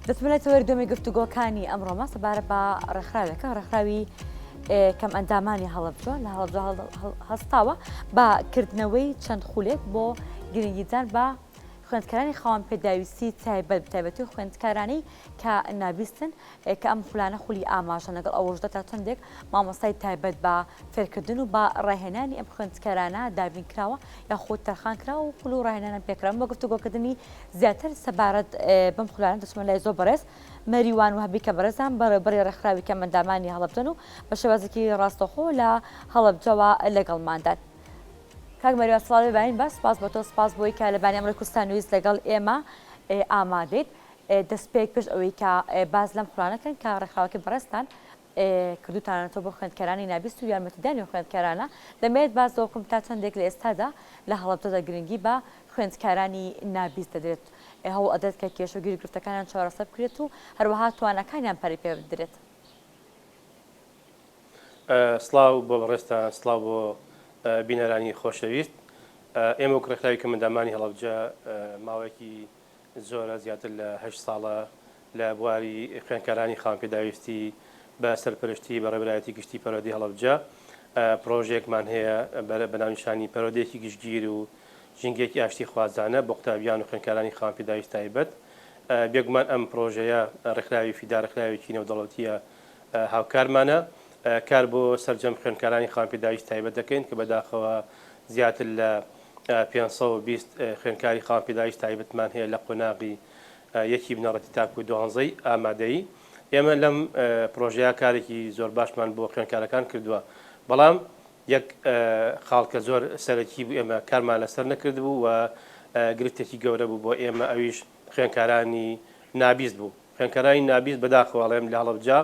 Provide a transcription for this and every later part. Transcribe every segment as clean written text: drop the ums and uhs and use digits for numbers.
دەچمە لای تەوەری دووەمی گفتوگۆکانی ئەمڕۆمە سەبارەت بە ڕێکخراوێکە ڕێکخراوی کەم ئەندامانی هەڵەبجە لە هەڵەبجە هەستاوە بە کردنەوەی چەند خولێک بۆ گرنگیدان بە خوێندکارانی خاوەن پێداویستی تایبەت بەتایبەتی خوێندکارانی کە نابیستن کە ئەم خولانە خولی ئاماژەن لەگەڵ ئەوەشدا تا چەندێک مامۆستای تایبەت بە فێرکردن و بە ڕاهێنانی ئەم خوێندکارانە دابین کراوە یاخود تەرخان کراوە و خول و ڕاهێنانیان پێکراون بۆ گفتوگۆکردنی زیاتر سەبارەت بەم خولانە دەچمە لای زۆر بەڕێز مەریوان وەهبی کە بەڕێزان بەڕێوەبەری ڕێکخراوی کەمئەندامانی هەڵەبجەن و بە شێوازێکی ڕاستەوخۆ لە هەڵەبجەوە لەگەڵماندان. کاک مەریوان سڵاو لێ بەیانی باش سپاس بۆ تۆ سپاس بۆی کە لە بانی ئەمڕۆی کوردستان نیوز لەگەڵ ئێمە ئامادەیت. دەستپێک پێش ئەوەی کە باس لەم خولانە کەن کە ڕێکخراوەکەی بەڕێزتان کردوتانەتەوە بۆ خوێندکارانی نابیست و یارمەتیدانی خوێندکارانە دەمەوێت باس لەوە بکەم تا چەندێک لە ئێستادا لە هەڵەبجەدا گرنگی بە خوێندکارانی نابیست دەدرێت هەوڵ ئەدرێت کە کێشە و گیروگرفتەکانیان چارەسەر بکرێت و هەروەها تواناکانیان پەرەی پێ بدرێت. سڵاو بۆ بەڕێزتان، سڵاو بۆ بینەرانی خۆشەویست. ئێمە وەک ڕێکخراوی کەمئەندامانی هەڵەبجە ماوەیەکی زۆرە زیاتر لە هەشت ساڵە لە بواری خوێندکارانی خاوەن پێداویستی بە سەرپەرشتی بەڕێوەبەرایەتی گشتی پەروەردەی هەڵەبجە پڕۆژەیەکمان هەیە بە ناونیشانی پەروەردەیەکی گشتگیر و ژینگەیەکی ئاشتیخوازانە بۆ قوتابیان و خوێندکارانی خاوەن پێداویست تایبەت. بێگومان ئەم پڕۆژەیە ڕێکخراوی فیدا ڕێکخراوێکی نێودەوڵەتییە هاوکارمانە کار بۆ سەرجەم خوێندکارانی خاوەن پێداویست تایبەت دەکەین کە بەداخەوە زیاتر لە 520 خوێندکاری خاوەن پێداویست تایبەتمان هەیە لە قۆناغی یەکی بنەڕەتی تاکو دوانزەی ئامادەیی. ئێمە لەم پڕۆژەیە کارێکی زۆر باشمان بۆ خوێندکارەکان کردووە، بەڵام یەک خاڵ کە زۆر سەرەکی بوو ئێمە کارمان لەسەر نەکردبوو و گرفتێکی گەورە بوو بۆ ئێمە ئەویش خوێندکارانی نابیست بوو. خوێندکارانی نابیست بەداخەوە ئەڵێم لە هەڵەبجە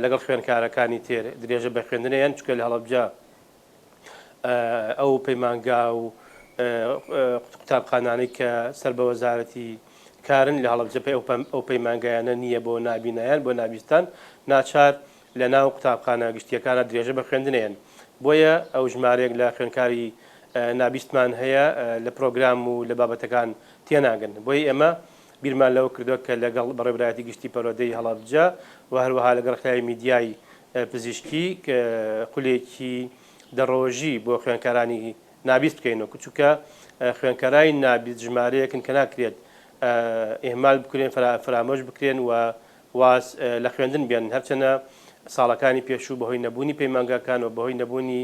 لەگەڵ خوێندکارەکانی تر درێژە بە خوێندنەیەن چونکە لە هەڵەبجە ئەو پەیمانگا و قوتابخانانەی کە سەر بە وەزارەتی کارن لە هەڵەبجە پێ ئەو پەیمانگایانە نییە بۆ نابینایان بۆ نابیستان ناچار لە ناو قوتابخانە گشتیەکانە درێژە بە خوێندنەیەن بۆیە ئەو ژمارەیەک لە خوێندکاری نابیستمان هەیە لە پرۆگرام و لە بابەتەکان تێناگەن بۆیە ئێمە بیرمان لەوە کردووە کە لەگەڵ بەڕێوەبەرایەتی گشتی پەروەردەی هەڵەبجە و هەروەها لەگەڵ ڕێکخراوی میدیای پزیشکی خولێکی دە ڕۆژی بۆ خوێندکارانی نابیست بکەینەوە چونکە خوێندکارانی نابیست ژمارەیەکن کە ناکرێت ئیهمال بکرێن فەرامۆش بکرێن و واز لە خوێندن بێنن هەرچەنە ساڵەکانی پێشوو بەهۆی نەبوونی پەیمانگاکان و بەهۆی نەبوونی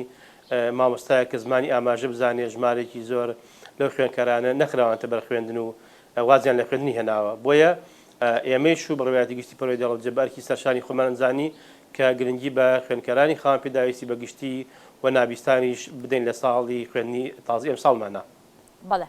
مامۆستایەک کە زمانی ئاماژە بزانێت ژمارەیەکی زۆر لەو خوێندکارانە نەخراوانتە بەر خوێندن و وازیان لە خوێندنی هێناوە بۆیە ئێمەیش و بەڕێوەبەرایەتی گشتی پەروەردەی هەڵەبجە بە ئەرکی سەرشانی خۆمان زانی کە گرنگی بە خوێندکارانی خاوەن پێداویستی بە گشتی و نابیستانیش بدەین لە ساڵی خوێندنی تازەی ئەمساڵمانا. بەڵێ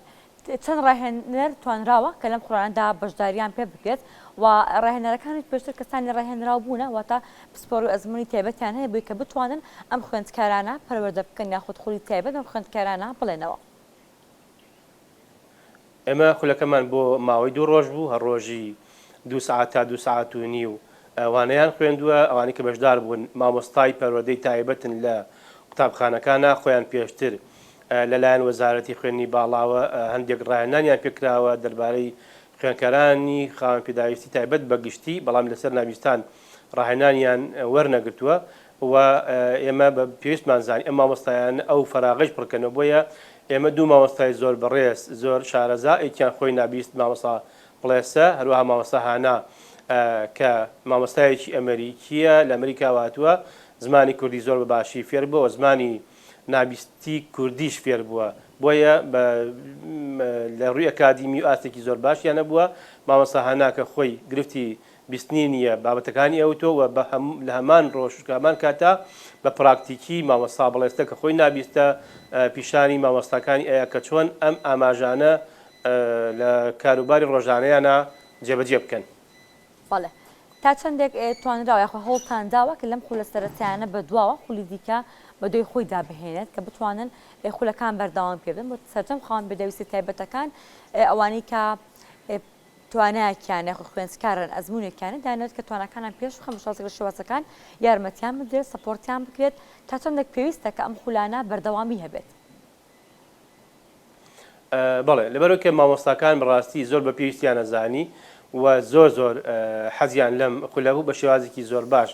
چەند ڕاهێنەر توانراوە کە لەم خولانەدا بەشداریان پێ بکرێت و ڕاهێنەرەکانیش پێشتر کەسانی ڕاهێنراو بوونە واتە پسپۆڕی و ئەزموونی تایبەتیان هەیە بۆی کە بتوانن ئەم خوێندکارانە پەروەردە بکەن یاخود خولی تایبەت بەم خوێندکارانە بڵێنەوە. ئێمە خولەکەمان بۆ ماوەی دوو ڕۆژ بوو، هەر ڕۆژی دوو سەعات تا دوو سەعات و نیو وانەیان خوێندووە، ئەوانەی کە بەشدار بوون مامۆستای پەروەردەی تایبەتن لە قوتابخانەکانا، خۆیان پێشتر لەلایەن وەزارەتی خوێندنی باڵاوە هەندێک ڕاهێنانیان پێکراوە دەربارەی خوێندکارانی خاوەن پێداویستی تایبەت بە گشتی، بەڵام لەسەر نابیستان ڕاهێنانیان وەرنەگرتووە و ئێمە بە پێویستمان زانی ئەم مامۆستایانە ئەو فەراغەیش پڕکەنەوە، بۆیە ئێمە دوو مامۆستای زۆر بەڕێز زۆر شارەزا یەکیان خۆی نابیست مامۆستا بڵێسە هەروەها مامۆستا هانا کە مامۆستایەکی ئەمەریکییە لە ئەمریکاوە هاتووە زمانی کوردی زۆر بە باشی فێر بووە و زمانی نابیستی کوردیش فێر بووە بۆیە بە لە ڕووی ئەکادیمی و ئاستێکی زۆر باشیان هەبووە مامۆستا هانا کە خۆی گرفتی بیستنی نییە بابەتەکانی ئەوتۆ و بە لە هەمان ڕۆژ و هەمان کاتا بە پراکتیکی مامۆستا بڵێستە کە خۆی نابیستە پیشانی مامۆستاکانی ئەیا کە چۆن ئەم ئاماژانە لە کاروباری ڕۆژانەیانا جێبەجێ بکەن. بەڵێ. تا چەندێک توانراوە یاخۆ هەوڵتان داوە کە لەم خولە سەرەتایانە بەدواوە خولی دیکە بەدوای خۆیدا بهێنێت کە بتوانن خولەکان بەردەوام پێ بدەن بۆ سەرجەم خاوەن پێداویستیە تایبەتەکان ئەوانەی کە توانایەکیان یاخود خوێندکارن ئەزموونێکیانە دانێت کە تواناکانیان پێش بخەن بە شێوازێک لە شێوازەکان یارمەتیان بدرێت support یان بکرێت تا چەندێک پێویستە کە ئەم خولانە بەردەوامی هەبێت؟ بەڵێ لەبەرئەوەی کە مامۆستاکان بەڕاستی زۆر بە پێویستیان ئەزانی و زۆر زۆر حەزیان لەم خولە بوو بە شێوازێکی زۆر باش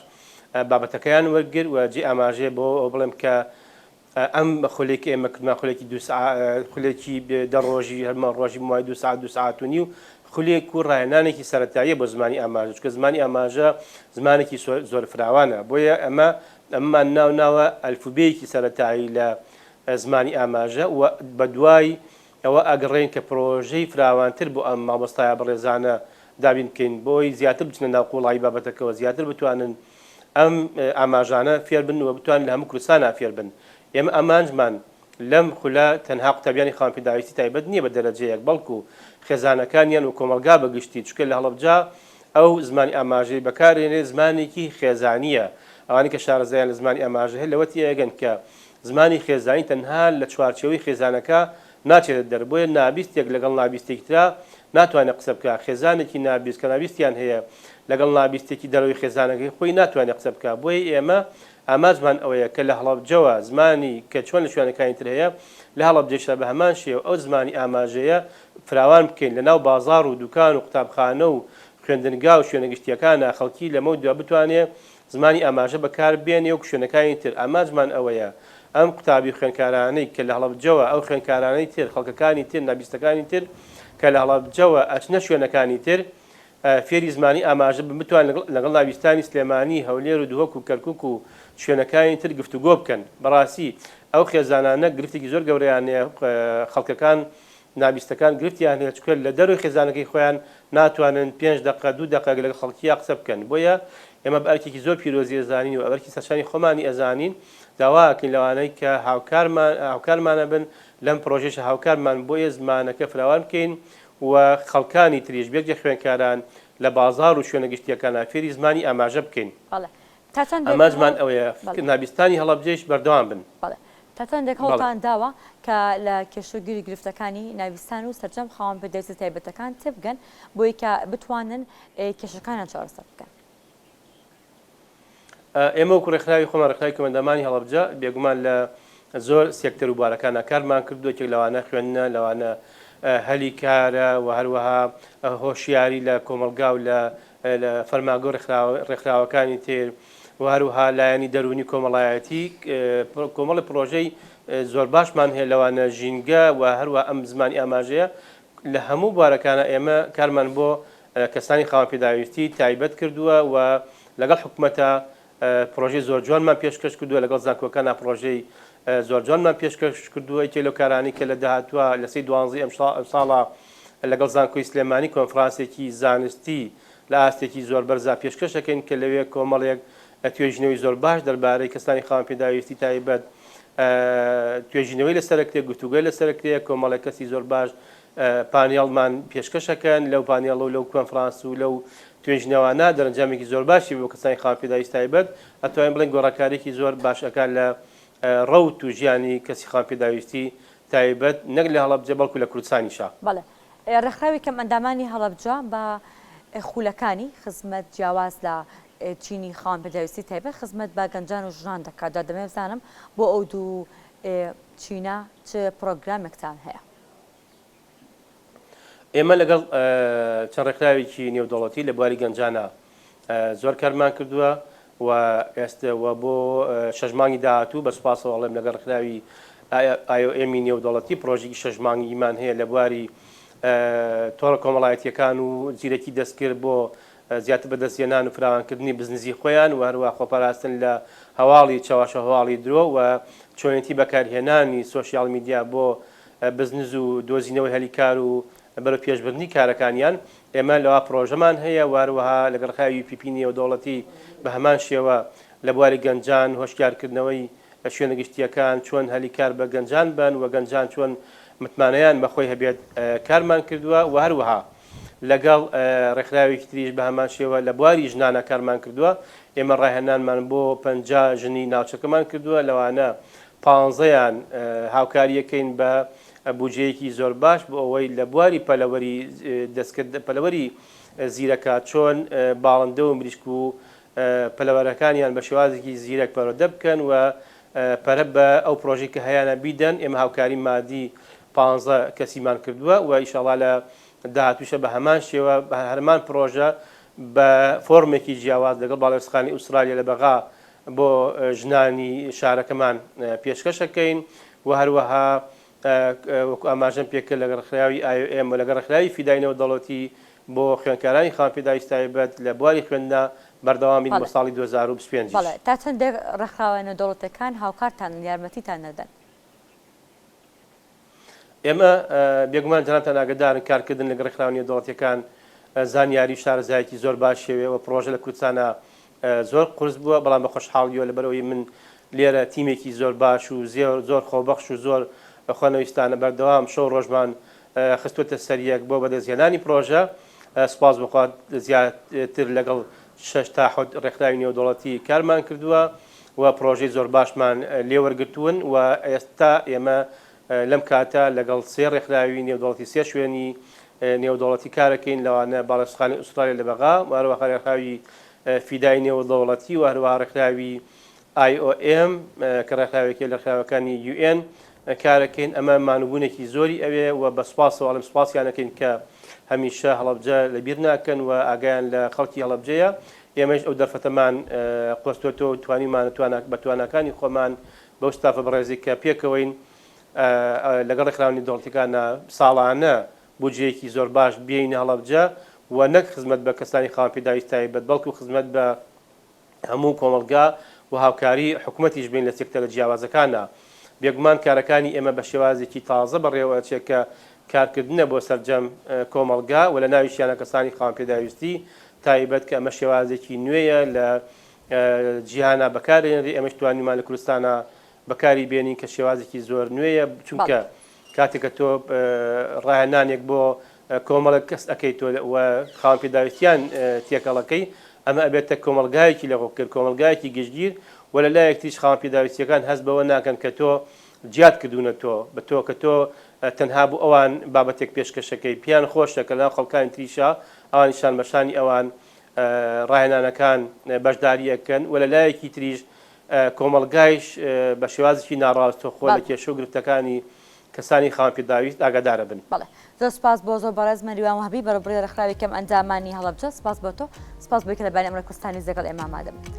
بابەتەکەیان وەرگر و جێ ئاماژەیە بۆ ئەوە بڵێم کە ئەم خولێک ئێمە کردمان خولێکی دو خولێکی دە ڕۆژی هەرمان ڕۆژی موای دو ساعت دو ساعت و نیو خولێک و ڕاهێنانێکی سەرەتاییە بۆ زمانی ئاماژە چونکە زمانی ئاماژە زمانێکی زۆر فراوانە بۆیە ئەمە ئەممان ناو ناوە ئەلفوبێیەکی سەرەتایی لە زمانی ئاماژە و بەدوای ئەوە ئەگەڕێین کە پرۆژەی فراوانتر بۆ ئەم مامۆستایە بەڕێزانە دابین بکەین بۆی زیاتر بچنە ناو قوڵایی بابەتەکەوە زیاتر بتوانن ئەم ئاماژانە فێربن و بتوانن لە هەموو کوردستانا فێربن ئێمە ئامانجمان لەم خولە تەنها قوتابیانی خاوەن پێداویستی تایبەت نییە بە دەرەجەیەک بەڵکو خێزانەکانیان و کۆمەڵگا بە گشتی چونکە لە هەڵەبجە ئەو زمانی ئاماژەی بەکارێنێ زمانێکی خێزانییە ئەوانەی کە شارەزایان لە زمانی ئاماژە هەیە لەوە تێئەگەن کە زمانی خێزانی تەنها لە چوارچێوەی خێزانەکە ناچێتە دەر، بۆیە نابیستێک لەگەڵ نابیستێکی ترا ناتوانێت قسە بکا، خێزانێکی نابیست کە نابیستیان هەیە لەگەڵ نابیستێکی دەرەوەی خێزانەکەی خۆی ناتوانێت قسە بکا، بۆیە ئێمە ئامانجمان ئەوەیە کە لە هەڵەبجەوە زمانی کە چۆن لە شوێنەکانی تر هەیە لە هەڵەبجەیشدا بە هەمان شێوە ئەو زمانی ئاماژەیە فراوان بکەین لە ناو بازاڕ و دوکان و قوتابخانە و خوێندنگا و شوێنە گشتییەکانا خەڵکی لەمەودوا بتوانێ زمانی ئاماژە بەکار بێنێ وەک شوێنەکانی تر، ئامانجمان ئەوەیە ئەم قوتابی و خوێندکارانەی کە لە هەڵەبجەوە ئەو خوێندکارانەی تر خەڵکەکانی تر نابیستەکانی تر کە لە هەڵەبجەوە ئەچنە شوێنەکانی تر فێری زمانی ئاماژە بن بتوان لەگەڵ نابیستانی سلێمانی هەولێر و دهۆک و کەرکوک و شوێنەکانی تر گفتوگۆ بکەن بەڕاستی ئەو خێزانانە گرفتێکی زۆر گەورەیان هەیە خەڵکەکان نابیستەکان گرفتیان هەیە چونکە لە دەرەوەی خێزانەکەی خۆیان ناتوانن پێنج دەقە دوو دەقە لەگەڵ خەڵکیا قسە بکەن بۆیە ئێمە بە ئەرکێکی زۆر پیرۆزی ئەزانین و ئەرکی سەرشانی خۆمانی ئەزانین داوا ئەکەین لەوانەی کە هاوکارمان هاوکارمانە بن لەم پرۆژەیشە هاوکارمان بۆیە زمانەکە فراوان بکەین و خەڵکانی تریش بێجگە خوێندکاران لە بازاڕ و شوێنە گشتییەکانا فێری زمانی ئاماژە بکەین. بەڵێ تا چەندێک ئامانجمان ئەوەیە بەڵێ. نابیستانی هەڵەبجەیش بەردەوام بن. بەڵێ تا چەندێک بەڵێ. هەوڵتان داوە کە لە کێشە و گیر و گرفتەکانی ناویستان و سەرجەم خاوەن پێداویستە تایبەتەکان تێبگەن بۆی کە بتوانن کێشەکانیان چارەسەر بکەن؟ ئێمە وەکو ڕێکخراوی خۆمان ڕێکخراوی کەمئەندامانی هەڵەبجە بێگومان لە زۆر سێکتەر و بوارەکانا کارمان کردووە یەکێک لەوانە خوێندنە لەوانە هەلی کارە و هەروەها هۆشیاری لە کۆمەڵگا و لە لە فەرمانگە و ڕێکخراوەکانی تر و هەروەها لایەنی دەروونی کۆمەڵایەتی کۆمەڵی پرۆژەی زۆر باشمان هەیە لەوانە ژینگە و هەروە ئەم زمانی ئاماژەیە لە هەموو بوارەکانە ئێمە کارمان بۆ کەسانی خاوەن پێداویستی تایبەت کردووە و لەگەڵ حکومەتە پرۆژەی زۆر جوانمان پێشکەش کردووە لەگەڵ زانکۆکانە پرۆژەی زۆر جوانمان پێشکەش کردووە یەکێک لەو کارانەی کە لە داهاتووە لە سێی دوانزەی ئەم ساڵە لەگەڵ زانکۆی سلێمانی کۆنفرانسێکی زانستی لە ئاستێکی زۆر بەرزا پێشکەش دەکەین کە لەوێ کۆمەڵێک توێژینەوەی زۆر باش دەربارەی کەسانی خاوەن پێداویستی تایبەت توێژینەوەی لەسەرکرێ گفتوگۆی لەسەرکرێ کۆمەڵێک کەسی زۆر باش پانێڵمان پێشکەش ئەکەن، لەو پانێڵ و لەو کۆنفرانس و لەو توێژینەوانە دەرەنجامێکی زۆر باشی بۆ کەسانی خاوەن پێداویستی تایبەت، ئەتوانین بڵێین گۆڕانکارییەکی زۆر باش ئەکات لە ڕەوت و ژیانی کەسی خاوەن پێداویستی تایبەت نەک لە هەڵەبجە بەڵکو لە کوردستانیشا. بەڵێ ڕێکخراوی کەمئەندامانی هەڵەبجە بە خولەکانی خزمەت جیاواز لە چینی خاوەن پێداویستی تایبەت خزمەت بە گەنجان و ژنان دەکات، جا دەمەوێت بزانم بۆ ئەو دوو چینە چ پڕۆگرامێکتان هەیە؟ ئێمە لەگەڵ چەند ڕێکخراوێکی نێودەوڵەتی لە بواری گەنجانە زۆر کارمان کردووە و ئێستا و بۆ شەش مانگی داهاتوو بە سوپاسەوە ئەڵێم لەگەڵ ڕێکخراوی IOM ی نێودەوڵەتی پرۆژێکی شەش مانگیمان هەیە لە بواری تۆڕە کۆمەڵایەتیەکان و زیرەکی دەستکرد بۆ زیاتر بەدەستهێنان و فراوانکردنی بزنزی خۆیان و هەروەها خۆپاراستن لە هەواڵی چەواشە هەواڵی درۆ و چۆنێتی بەکارهێنانی سۆشیال میدیا بۆ بزنز و دۆزینەوەی هەلی کار و بەرەو پێشبردنی کارەکانیان ئێمە لەوا پرۆژەمان هەیە و هەروەها لەگەڵ ڕێکخراوی UPP نێودەوڵەتی بە هەمان شێوە لە بواری گەنجان هۆشیارکردنەوەی شوێنە گشتییەکان چۆن هەلی کار بە گەنجان بەن و گەنجان چۆن متمانەیان بە خۆی هەبێت کارمان کردووە و هەروەها لەگەڵ ڕێکخراوێکی تریش بە هەمان شێوە لە بواری ژنانە کارمان کردووە، ئێمە ڕاهێنانمان بۆ 50 ژنی ناوچەکەمان کردووە، لەوانە پانزەیان هاوکارییەکەین بە بودجەیەکی زۆر باش بۆ ئەوەی لە بواری پەلەوەری دەستکرد پەلەوەری زیرەکە چۆن باڵندە و مریشک و پەلەوەرەکانیان بە شێوازێکی زیرەک پەروەردە بکەن و پەرە بە ئەو پرۆژەی کە هەیانە بیدەن، ئێمە هاوکاری مادی پانزە کەسیمان کردووە و ئیشاڵا لە داهاتووشە بە هەمان شێوە بە هەرمان پرۆژە بە فۆرمێکی جیاواز لەگەڵ باڵێوزخانەی ئوسترالیا لە بەغا بۆ ژنانی شارەکەمان پێشکەشەکەین و هەروەها وەکو ئاماژەم پێکرد لەگەڵ ڕێکخراوی IOM و لەگەڵ ڕێکخراوی فیدای نێودەوڵەتی بۆ خوێندکارانی خاوەن پێداویستی تایبەت لە بواری خوێندنا بەردەوام بین بۆ ساڵی 2025 یش. بەڵێ تا چەندێک ڕێکخراوە نێودەوڵەتیەکان هاوکارتانن یارمەتیتان دەدەن؟ ئێمە بێگومان جەنابتان ئاگەدارن کارکردن لەگەڵ ڕێکخراوە نێودەوڵەتیەکان زانیاری و شارەزایەکی زۆر باشیەوێ و پڕۆژە لە کوردستانا زۆر قورس بووە، بەڵام بە خۆشحاڵیەوە لەبەرئەوەی من لێرە تیمێکی زۆر باش و زۆر خۆبەخش و زۆر خۆنەویستانە بەردەوام شەو ڕۆژمان خستووەتە سەر یەک بۆ بەدەستهێنانی پڕۆژە، سوپاس بۆ خوا زیاتر لەگەڵ شەش تا حەوت ڕێکخراوی نێودەوڵەتی کارمان کردووە و پڕۆژەی زۆر باشمان لێ وەرگرتوون و ئێستا ئێمە لەم کاتە لەگەڵ سێ ڕێکخراوی نێودەوڵەتی سێ شوێنی نێودەوڵەتی کارەکەین لەوانە باڵێزخانەی ئوسترالیا لە بەغا و هەروەها ڕێکخراوی فیدای نێودەوڵەتی و هەروەها ڕێکخراوی IOM کە ڕێکخراوێکە لە ڕێکخراوەکانی UN کارەکەین ئەمە مانوبوونێکی زۆری ئەوێ و بە سوپاسەوە ئەڵێم سوپاسیان ئەکەین کە هەمیشە هەڵەبجە لەبیر ناکەن و ئاگایان لە خەڵکی هەڵەبجەیە ئێمەش ئەو دەرفەتەمان قۆستۆتەوە و توانیومانە بە تواناکانی خۆمان بەو ستافە بەڕێزەی کە پێکەوەین لەگەڵ ڕێکخراوە نێودەوڵەتیەکانا ساڵانە بودجەیەکی زۆر باش بێینە هەڵەبجە و نەک خزمەت بە کەسانی خاوەن پێداویست تایبەت بەڵکو خزمەت بە هەموو کۆمەڵگا و هاوکاری حکومەتیش بین لە سێکتەرە جیاوازەکانا. بێگومان کارەکانی ئێمە بە شێوازێکی تازە بەڕێوە ئەچێ کە کارکردنە بۆ سەرجەم کۆمەڵگا و لە ناویشیانا کەسانی خاوەن پێداویستی تایبەت کە ئەمە شێوازێکی نوێیە لە جیهانا بەکارێنرێ ئێمەش توانیمان لە کوردستانا بەکاری بێنین کە شێوازێکی زۆر نوێیە چونکە کاتێک کە تۆ ڕاهێنانێک بۆ کۆمەڵێک کەس ئەکەیت تۆ و خاوەن پێداویستیان تێکەڵەکەی ئەمە ئەبێتە کۆمەڵگایەکی لەخۆکرد کۆمەڵگایەکی گشتگیر و لە لایەک تریش خاوەن پێداویستیەکان هەست بەوە ناکەن کە تۆ جیات کردوونە تۆ بە تۆ کە تۆ تەنها بۆ ئەوان بابەتێک پێشکەشەکەی پێیان خۆشە کە لەناو خەڵکانی تریشا ئەوانی شان بەشانی ئەوان ڕاهێنانەکان بەشداری ئەکەن و لە لایەکی تریش کۆمەڵگایش بە شێوازێکی ناڕاستەوخۆ لە کێشە و گرفتەکانی کەسانی خاوەن پێداویست ئاگادارە بن. بەڵێ زۆر سپاس بۆ زۆر بەڕێز مەریوان وەهبی بەڕێوەبەری ڕێکخراوی کەم ئەندامانی هەڵەبجە سپاس بۆ تۆ سپاس بۆی کە لە بەیانی ئەمڕۆی کوردستان نیوز لەگەڵ ئێمە ئامادە بوویت.